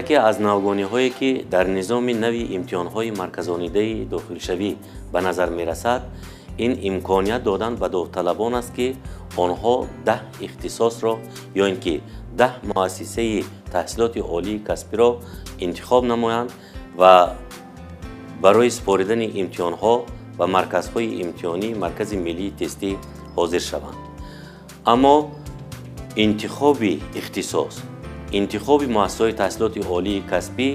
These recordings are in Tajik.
Яке аз навгониҳое, ки дар низоми нави имтиҳонҳои марказонидаи дохилшавӣ ба назар мерасад, ин имконият додан ба довталабон аст, ки онҳо 10 ихтисосро ё ин ки 10 муассисаи таҳсилоти олии касбиро интихоб намоянд ва барои супоридани имтиҳонҳо ба марказҳои имтиҳонии Маркази миллии тестӣ ҳозир шаванд. Аммо интихоби ихтисос, интихоби муассисаҳои таҳсилоти олии касбӣ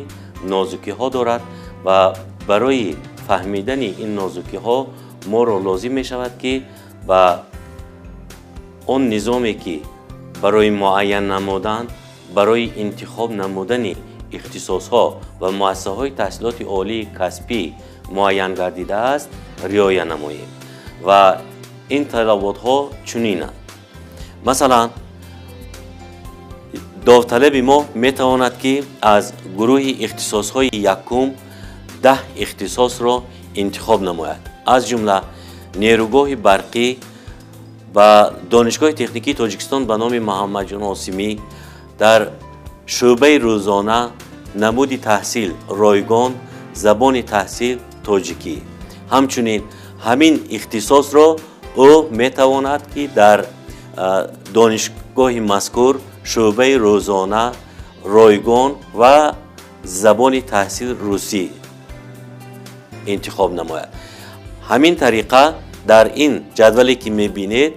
нозукиҳо дорад ва барои фаҳмидани ин нозукиҳо моро лозим мешавад, ки ба он низоме, ки барои муайян намудан, барои интихоб намудани ихтисосҳо ва муассисаҳои таҳсилоти олии касбӣ муайян гардидааст, риоя намоем. Ва ин талаботҳо чунинанд. Масалан, довталаби мо метавонад, ки аз гурӯҳи ихтисосҳои якум 10 ихтисосро интихоб намояд, аз ҷумла нерӯгоҳи барқӣ ба Донишгоҳи техникии Тоҷикистон ба номи Муҳаммадҷон Осимӣ дар шӯъбаи рӯзона, намуди таҳсил ройгон, забони таҳсил тоҷикӣ. Ҳамчунин ҳамин ихтисосро ӯ метавонад, ки дар донишгоҳи мазкур шӯъбаи рӯзона, ройгон ва забони таҳсил русӣ интихоб намояд. Ҳамин тариқа, дар ин ҷадвале, ки мебинед,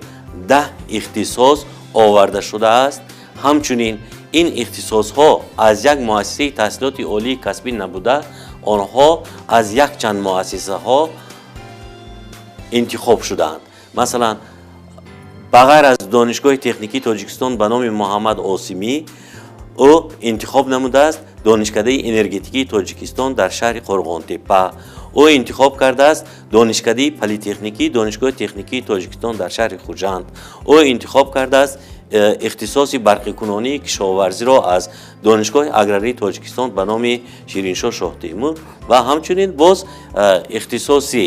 10 ихтисос оварда шудааст. Ҳамчунин ин ихтисосҳо аз як муассисаи таҳсилоти олии касбӣ набуда, онҳо аз якчанд муассисаҳо интихоб шудаанд. Масалан, ба ғайр аз Донишгоҳи техникии Тоҷикистон ба номи Муҳаммад Осимӣ, ӯ интихоб намудааст Донишкадаи энергетикии Тоҷикистон дар шаҳри Қӯрғонтеппа, ӯ интихоб кардааст Донишкадаи политехникии Донишгоҳи техникии Тоҷикистон дар шаҳри Хуҷанд, ӯ интихоб кардааст ихтисоси барқикунонии кишоварзиро аз Донишгоҳи аграрии Тоҷикистон ба номи Шириншоҳ Шоҳтемур ва ҳамчунин боз ихтисоси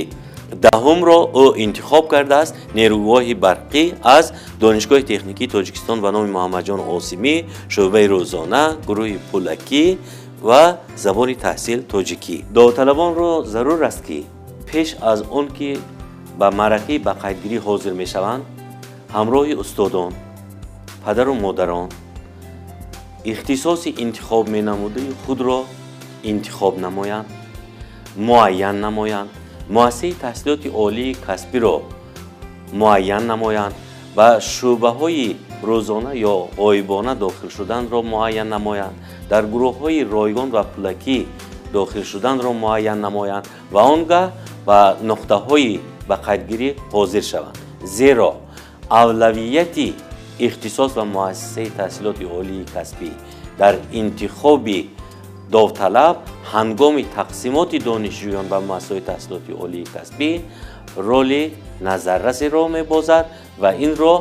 10-умро ӯ интихоб кардааст нерӯгоҳи барқӣ аз Донишгоҳи техникии Тоҷикистон ба номи Муҳаммадҷон Осимӣ, шӯъбаи рӯзона, гурӯҳи пулакӣ ва забони таҳсил тоҷикӣ. Довталабонро зарур аст, ки пеш аз он ки ба маъракаи ба қайдгирӣ ҳозир мешаванд, ҳамроҳи устодон, падару модарон ихтисоси интихоб менамудаи худро интихоб намоянд, муайян намоянд, муассисаи таҳсилоти олии касбиро муайян намоянд ва шӯъбаҳои рӯзона ё ғоибона дохил шуданро муайян намоянд, дар гурӯҳҳои ройгон ва пулакӣ дохил шуданро муайян намоянд ва он гаҳ ба нуқтаҳои ба қайдгирӣ ҳозир шаванд. Зеро авлавияти ихтисос ва муассисаи таҳсилоти олии касбӣ дар интихоби довталаб ҳангоми тақсимоти донишҷӯён ба муассисаҳои таҳсилоти олии касбӣ роли назаррасеро мебозад ва инро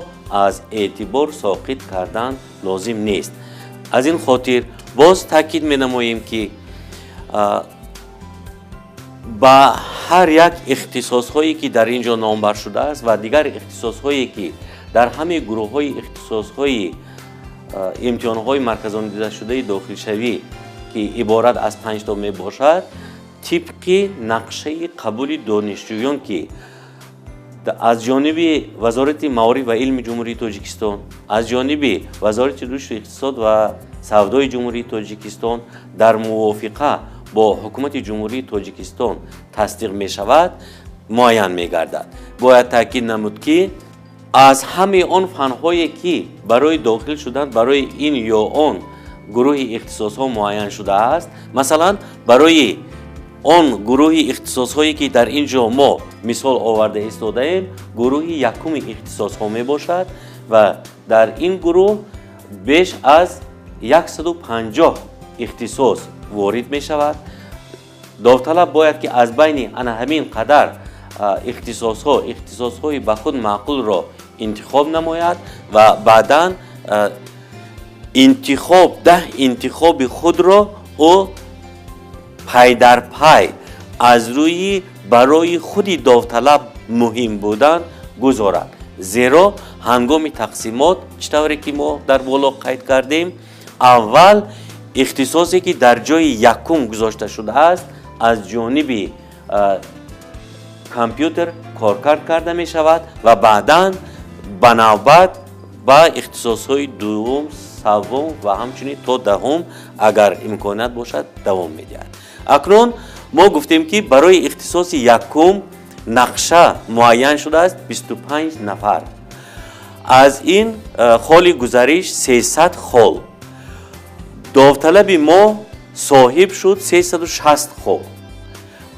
аз эътибор соқит кардан лозим нест. Аз ин хотир боз таъкид менамоем, ки ба ҳар як ихтисосҳое, ки дар ин ҷо номбар шудааст, ва дигар ихтисосҳое, ки дар ҳамаи гурӯҳҳои ихтисосҳои имтиҳонҳои марказонидашудаи дохилшавӣ, ки иборат аз 5 то мебошад, тибқи нақшаи қабули донишҷӯён, ки аз ҷониби Вазорати маориф ва илми Ҷумҳурии Тоҷикистон, аз ҷониби Вазорати рушду иқтисод ва савдои Ҷумҳурии Тоҷикистон дар мувофиқа бо Ҳукумати Ҷумҳурии Тоҷикистон тасдиқ мешавад, муайян мегардад. Бояд таъкид намуд, ки аз ҳамаи он фанҳое, ки барои дохил шудан барои ин ё он гурӯҳи ихтисосҳо муайян шудааст, масалан, барои он гурӯҳи ихтисосҳое, ки дар ин ҷо мо мисол оварда истодаем, гурӯҳи якуми ихтисосҳо мебошад ва дар ин гурӯҳ беш аз 150 ихтисос ворид мешавад. Довталаб бояд, ки аз байни ана ҳамин қадар ихтисосҳо ихтисосҳои ба худ маъқулро интихоб намояд ва баъдан интихоб 10 интихоби худро ӯ пайдарпай аз рӯи барои худи довталаб муҳим будан гузорад. Зеро ҳангоми тақсимот, чӣ тавре ки мо дар боло қайд кардем, аввал Ихтисосе, ки дар ҷои якум гузошта шудааст, аз ҷониби компютер коркард карда мешавад ва баъдан ба навбат ба ихтисосҳои дуввум, саввум ва ҳамчунин то 10-ум, агар имконият бошад, давом медиҳад. Акнун мо гуфтем, ки барои ихтисоси якум нақша муайян шудааст 25 нафар. Аз ин холи гузариш 300 хол. Довталаби мо соҳиб шуд 360 хол,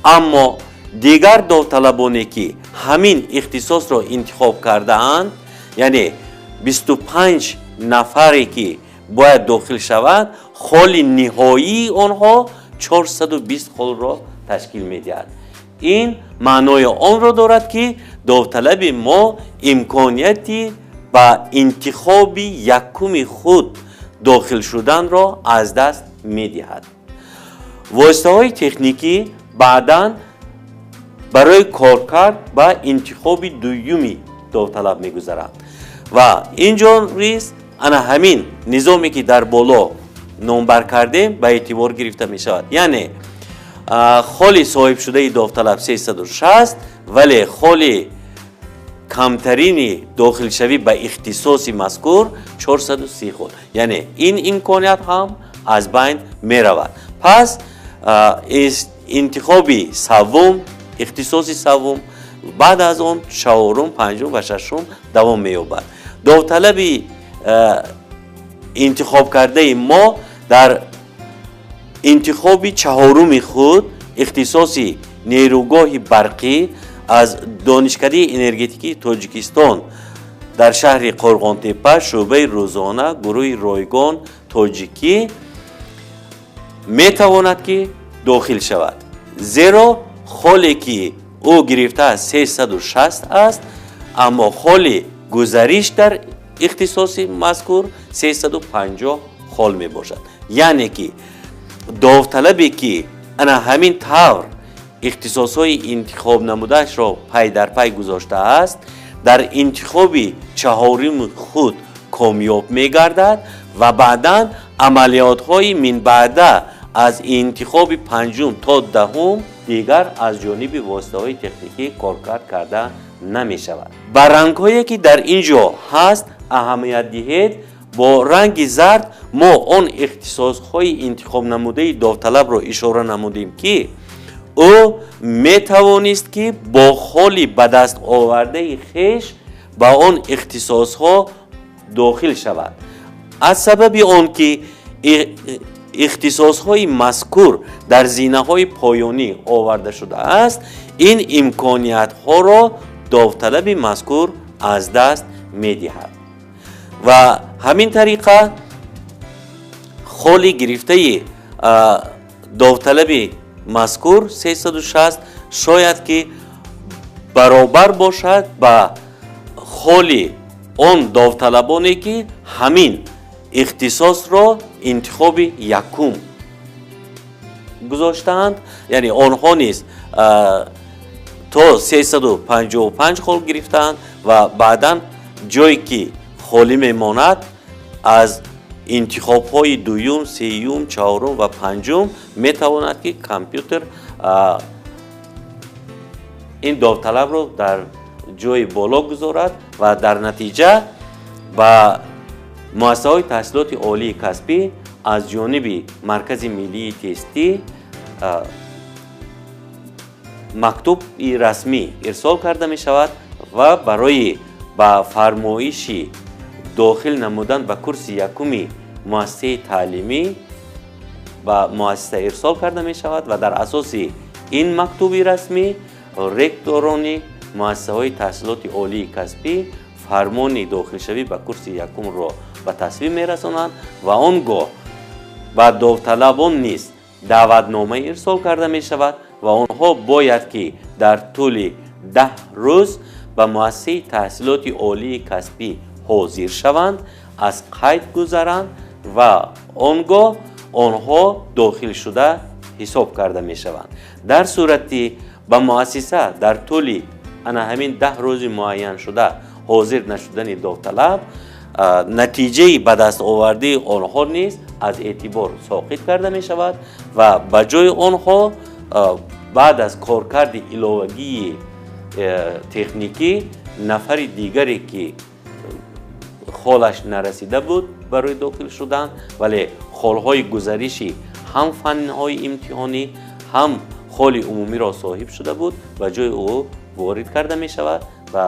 аммо дигар довталабоне, ки ҳамин ихтисосро интихоб кардаанд, яъне 25 нафаре, ки бояд дохил шавад, холи ниҳоии онҳо 420 холро ташкил медиҳад. Ин маънои онро дорад, ки довталаби мо имконияти ба интихоби якуми худ дохил шуданро аз даст медиҳад. Воситаҳои техникӣ баъдан барои коркард ба интихоби дуюми довталаб мегузаранд ва ин ҷо низ ана ҳамин низоме, ки дар боло номбар кардем, ба эътибор гирифта мешавад. Яъне холи соҳибшудаи довталаб 360, вале холи камтарини дохилшавӣ ба ихтисоси мазкур 430 хол, яъне ин имконият ҳам аз байн меравад. Пас интихоби саввум, ихтисоси саввум, баъд аз он чаҳорум, панҷум ва шашум давом меёбад. Довталаби интихобкардаи мо дар интихоби чаҳоруми худ, ихтисоси нерӯгоҳи барқӣ аз Донишкадаи энергетикии Тоҷикистон дар шаҳри Қорғонтеппа, шӯъбаи рӯзона, гурӯҳи ройгон тоҷикӣ, метавонад, ки дохил шавад, зеро холе, ки ӯ гирифтааст, 360 аст, аммо холи гузариш дар ихтисоси мазкур 350 хол мебошад. Яъне ки довталабе, ки ана ҳамин тавр ихтисосҳои интихоб намудаашро пай дар пай гузоштааст, дар интихоби чаҳоруми худ комёб мегардад ва баъдан амалиётҳои минбаъда аз интихоби панҷум то 10-ум дигар аз ҷониби воситаҳои техникӣ коркард карда намешавад. Ба рангҳое, ки дар ин ҷо ҳаст, аҳамият диҳед. Бо ранги зард мо он ихтисосҳои интихобнамудаи довталабро ишора намудем, ки ӯ метавонист, ки бо холи ба даст овардаи хеш ба он ихтисосҳо дохил шавад. Аз сабаби он ки ихтисосҳои мазкур дар зинаҳои поёнӣ оварда шудааст, ин имкониятҳоро довталаби мазкур аз даст медиҳад ва ҳамин тариқа холи гирифтаи довталаби мазкур 360 шояд ки баробар бошад ба холи он довталабоне, ки ҳамин ихтисосро интихоби якум гузоштаанд, яъне онҳо низ то 355 хол гирифтаанд ва баъдан ҷое, ки холӣ мемонад, аз интихобҳои дуюм, сеюм, чаҳорум ва панҷум метавонад, ки компютер ин довталабро дар ҷои боло гузорад ва дар натиҷа ба муассисаҳои таҳсилоти олии касбӣ аз ҷониби Маркази миллии тестӣ мактуби расмӣ ирсол карда мешавад ва барои ба фармоиши дохил намудан ба курси якуми муассисаи таълимӣ ба муассиса ирсол карда мешавад ва дар асоси ин мактуби расмӣ ректорони муассисаҳои таҳсилоти олии касбӣ фармони дохилшавӣ ба курси якумро ба тасвиб мерасонанд ва он гоҳ ба довталабон низ даъватнома ирсол карда мешавад ва онҳо бояд, ки дар тӯли 10 рӯз ба муассисаи таҳсилоти олии касбӣ ҳозир шаванд, аз қайд гузаранд ва он гоҳ онҳо дохилшуда ҳисоб карда мешаванд. Дар сурати ба муассиса дар тӯли ана ҳамин 10 рӯзи муайяншуда ҳозир нашудани довталаб, натиҷаи ба даст овардаи онҳо низ Аз эътибор соқит карда мешавад ва ба ҷои онҳо баъд аз коркарди иловагии техникӣ нафари дигаре, ки холаш нарасида буд барои дохил шудан, вале холҳои гузариши ҳам фанҳои имтиҳонӣ, ҳам холи умумиро соҳиб шуда буд, ба ҷои ӯ ворид карда мешавад ва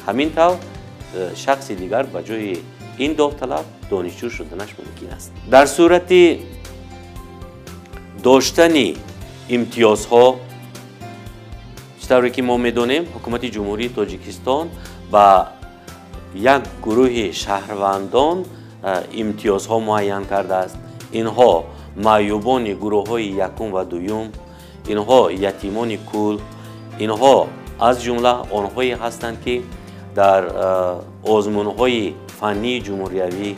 ҳамин тавр шахси дигар ба ҷои ин довталаб донишҷӯ шуданаш мумкин аст. Дар сурати доштани имтиёзҳо, чӣ тавре ки мо медонем, Ҳукумати Ҷумҳурии Тоҷикистон ба як гурӯҳи шаҳрвандон имтиёзҳо муайян кардааст. Инҳо маъюбони гурӯҳҳои якум ва дуюм, инҳо ятимони кул, инҳо аз ҷумла онҳое ҳастанд, ки дар озмунҳои фаннии ҷумҳуриявӣ,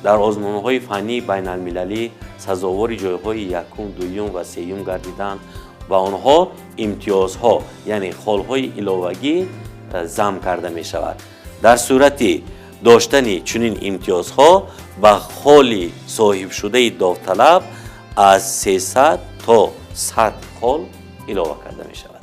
дар озмунҳои фаннии байналмилалӣ сазовори ҷойҳои якум, дуюм ва сеюм гардиданд ва онҳо имтиёзҳо, яъне холҳои иловагӣ зам карда мешавад. Дар сурати доштани чунин имтиёзҳо ба холи соҳибшудаи довталаб аз 300 то 100 хол илова карда мешавад.